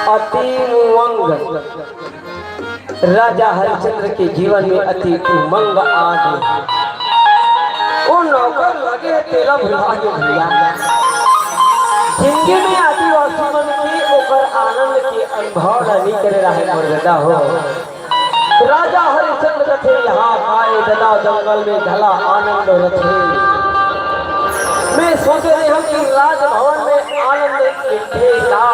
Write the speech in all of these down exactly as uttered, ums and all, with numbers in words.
अति उमंग। राजा हरिश्चंद्र के जीवन में अति उमंग आ गे। ओ नौकर लगे हे, तेला भुला गे भैया। जिंदगी में आदिवासी मन के ओकर आनंद के अनुभव ल नइ करे राहय मोर ददा हो। राजा हरिश्चंद्र कथे, "यहाँ आए ददा, जंगल में घला आनंद रथे।" मैं सोचे रहेंव कि राजभवन में आनंद मिलथे का,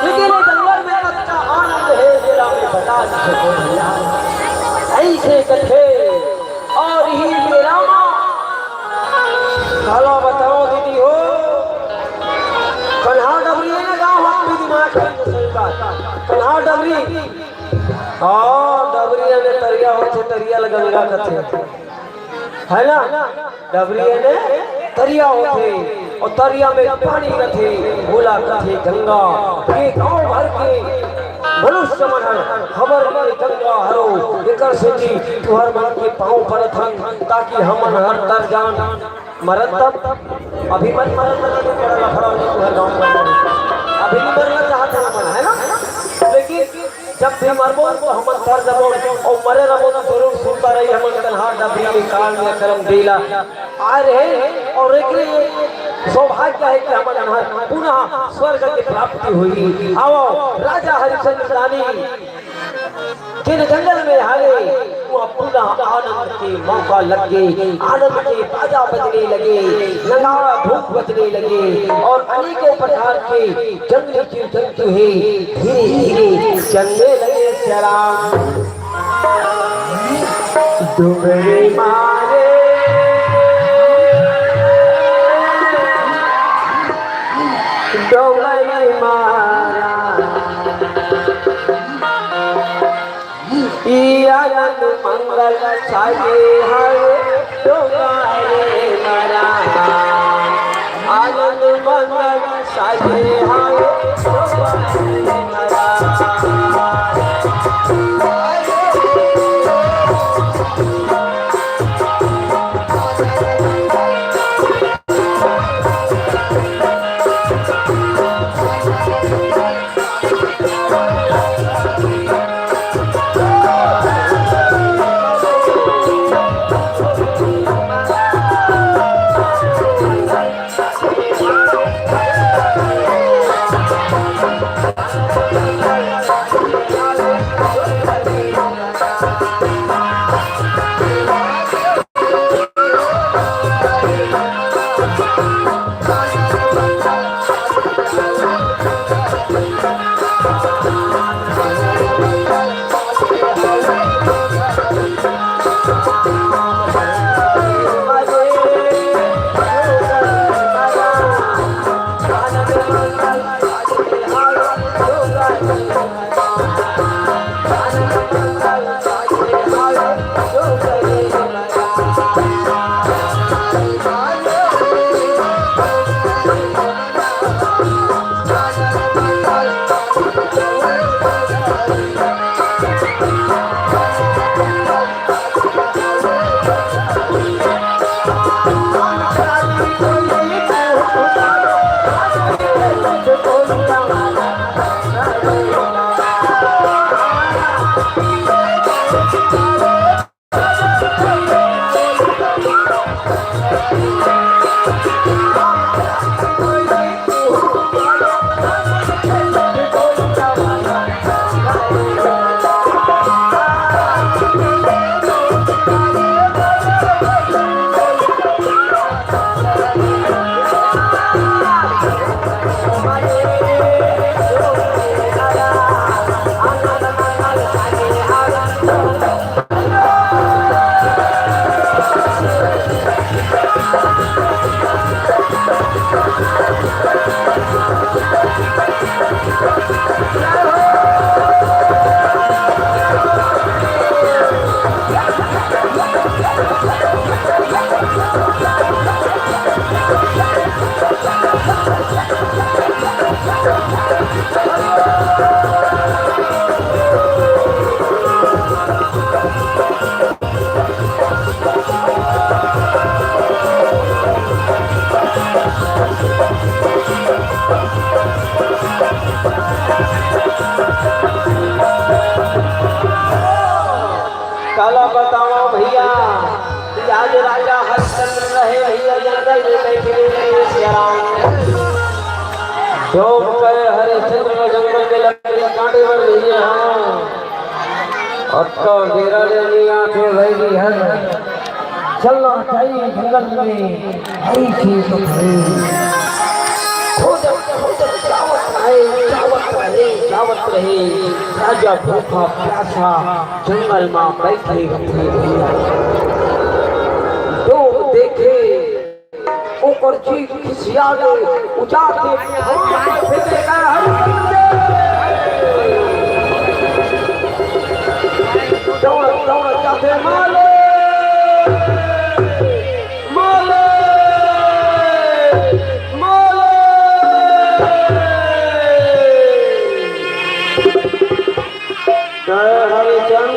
लेकिन ये जंगल में कतका आनंद हे, जेला मैं बता नइ सकंव भैया। अइसे कथे, अउ इही बेरा म घला बतावंव दीदी हो, कन्हार डबरी हे ना गाँव, हम भी दिमाग में सही बात। कन्हार डबरी, हाँ, डबरी याने तरिया होथे, तरिया ल गंगा कथे, है ना? डबरी याने तरिया होथे, अउ तरिया में पानी रथे, ओला कथे गंगा। ये गाँव भर के मनुष्य मन हर खबर में गंगा हरो, एकर सेती तुहर मन के पाँव परत हन, ताकि हमन हर तर जान। मरत तब, अभी मत मरत, मरत तो बड़ा लफड़ा हो जाए, तुम्हारे गाँव में मरत। अभी नहीं मरना चाहते हमन, है ना? लेकिन जब भी मरबो, तो हमन तर जबो, अउ मरे रबो, तो जरूर सुनता रही, हमन कन्हार डबरी के काल में करम देला। आ रहे, अउ एकरे सौभाग्य हे कि हमन हर पुनः स्वर्ग के प्राप्ति होही। आवो, राजा हरिश्चंद्र दानी जेन जंगल में हाले, वो पूरा आनंद के मौका लग गे, आनंद के बाजा बजने लगे, नगाड़ा ढोल बजने लगे अउ अनेकों प्रकार के जंगली जीव जंतु हे धीरे धीरे चलने लगे। चला डोंगरी मारे, डोंगरी मारा। ई आनंद मंगल साजे हवे डोंगरे मरा। आनंद मंगल साजे हवे डोंगरे मरा। काला बतावंव भइया, कि आज राजा हरिश्चंद्र रहे भइया जंगल में बैठे रहे, सिया राम। डोम के हरिश्चंद्र जंगल में लकड़ी काटे बर भइया, हाँ। अतका बेरा ले नइ आथे भइया, चलना चाहिए जंगल में, हरी खेत भरे। खोजत, खोजत जावत रहे, जावत रहे, जावत रहे। राजा भूखा प्यासा जंगल मा बैठे रहिथे भइया। डोम देखे, ओकर जी खिसिया गे, उजाड़ के भगवान से बेकार हरि। दौड़, दौड़ जाथे माले, माले, माले। जय हरिचंद।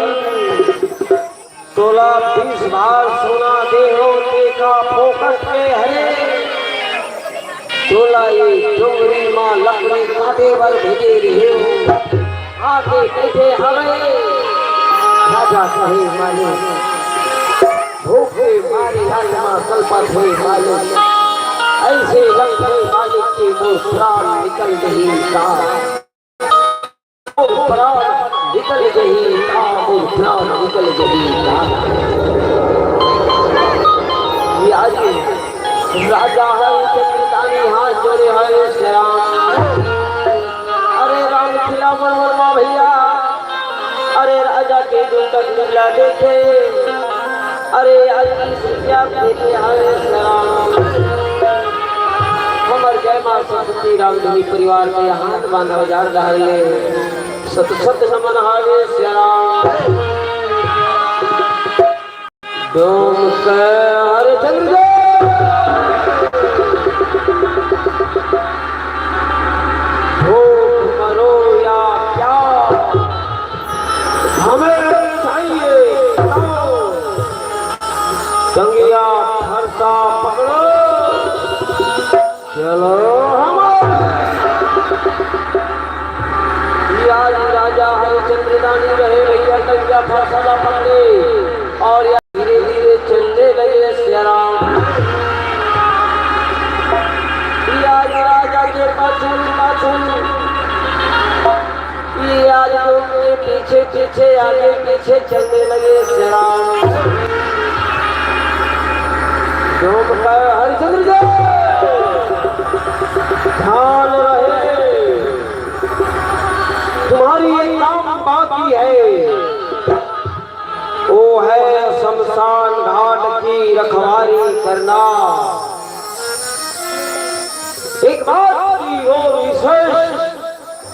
तोला बीस भार सोना देहंव, तेका फोकट के हरे। तोला ये डोंगरी मा लकड़ी काटे बर भेजे रेहेंव। आके कहिथे हवे, राजा कहे मालिक, भूख के मारे आत्मा कलपत हे मालिक। अइसे लगथे मालिक के मोर प्राण निकल जही का। मोर प्राण निकल जही का, मोर प्राण निकल जही का। ये आज राजा हरिचंद्र दानी हाथ जोड़े हे, सिया राम। अरे राम खिला मन वर्मा भइया, अरे राजा के दूतक निकला देखे। अरे आज की सुनिया देखे हवे सिया राम। हमर जय माँ सरस्वती रामधनी परिवार के हाथ बांधा हजार डहर ले। सत सत नमन हवे सिया राम। डोम के हरिचंद्र। भूख मरो या प्यास, हमें चाहिए तो संगिया फरसा पकड़ो। चलो हमारे। ये आज राजा हरिचंद्र दानी रहे भइया, संगिया फरसा ला पकड़े और या धीरे धीरे चलने लगे सिया राम। ये आज राजा के पाछू पाछू, ये आज लोग के पीछे पीछे, आगे पीछे चलने लगे सिया राम। डोम के हरिचंद्र जी, ध्यान रहे, तुम्हारी एक काम बाकी है। वो है शमशान घाट की रखवारी करना। एक बात की और विशेष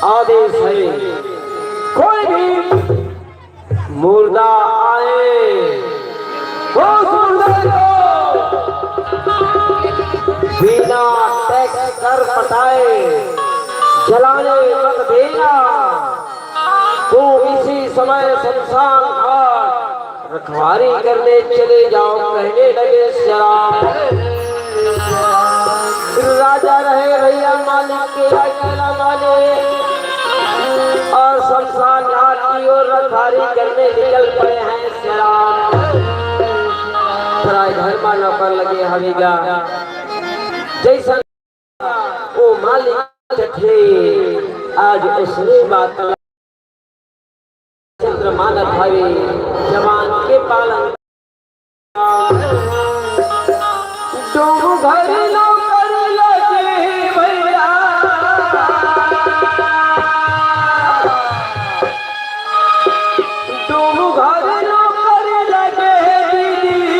आदेश है, कोई भी मुर्दा आए, उस मुर्दे को बिना टैक्स कर पटाए जलाने मत देना। तो इसी समय शमशान घाट रखवारी करने चले जाओ, कहने लगे सिया राम। राजा रहे भइया मालिक के आज्ञा ला माने, और शमशान घाट की ओर रखवारी करने निकल पड़े हैं सिया राम। प्राय घर मा नौकर लगे हवे गा, जइसन वो मालिक थे, आज उसने बात चंद्र मानत हवे, जवान के पालन। डोम घर नौकर लगे भइया, डोम घर नौकर लगे दीदी।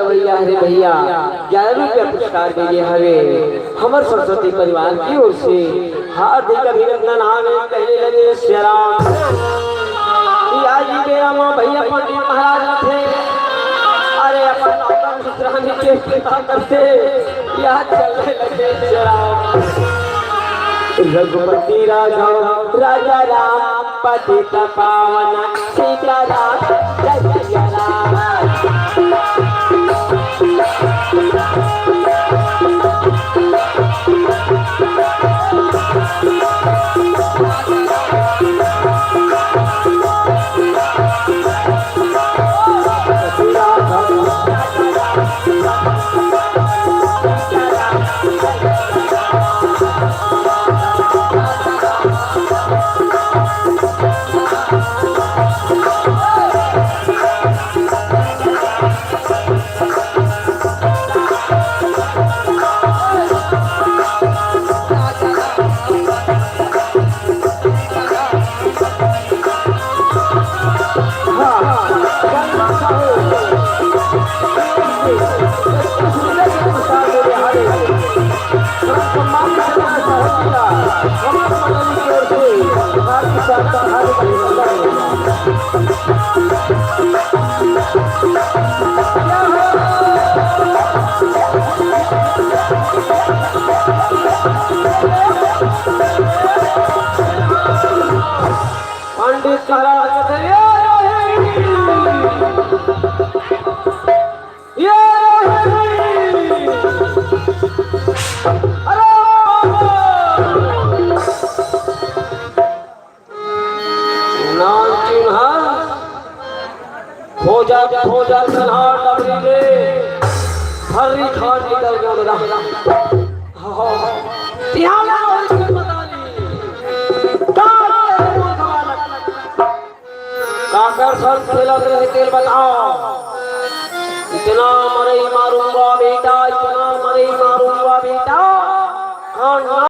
भैया, अरे भैया, ग्यारह रुपया पुरस्कार मिले हवे हमर सरस्वती परिवार की ओर से। हार्दिक अभिनंदन। हाँ, मैं कहने लगे, "श्री राम।" या जी के रामा भैया पंडित महाराज थे। अरे, अपन नौतन सुतरानी के पिता करते, या चलने लगे, "श्री राम।" रघुपति राघव राजा राम, पतित पावन सीताराम, जय सिया राम। पंडित महाराज कहते, "ये रोहिणी! ये रोहिणी! अरे बाबा!" नाम चिन्हा खोजा, खोजा कन्हा डबरी ले, हरी खान निकल गया मेरा। हाँ, हाँ। यहाँ ना और कोई पता नहीं। का रे मोर घवालक? काकर संग खेलत रहे तेल बताओ। इतना मरई मारूंगा बेटा, इतना मरई मारूंगा बेटा। हाँ, ना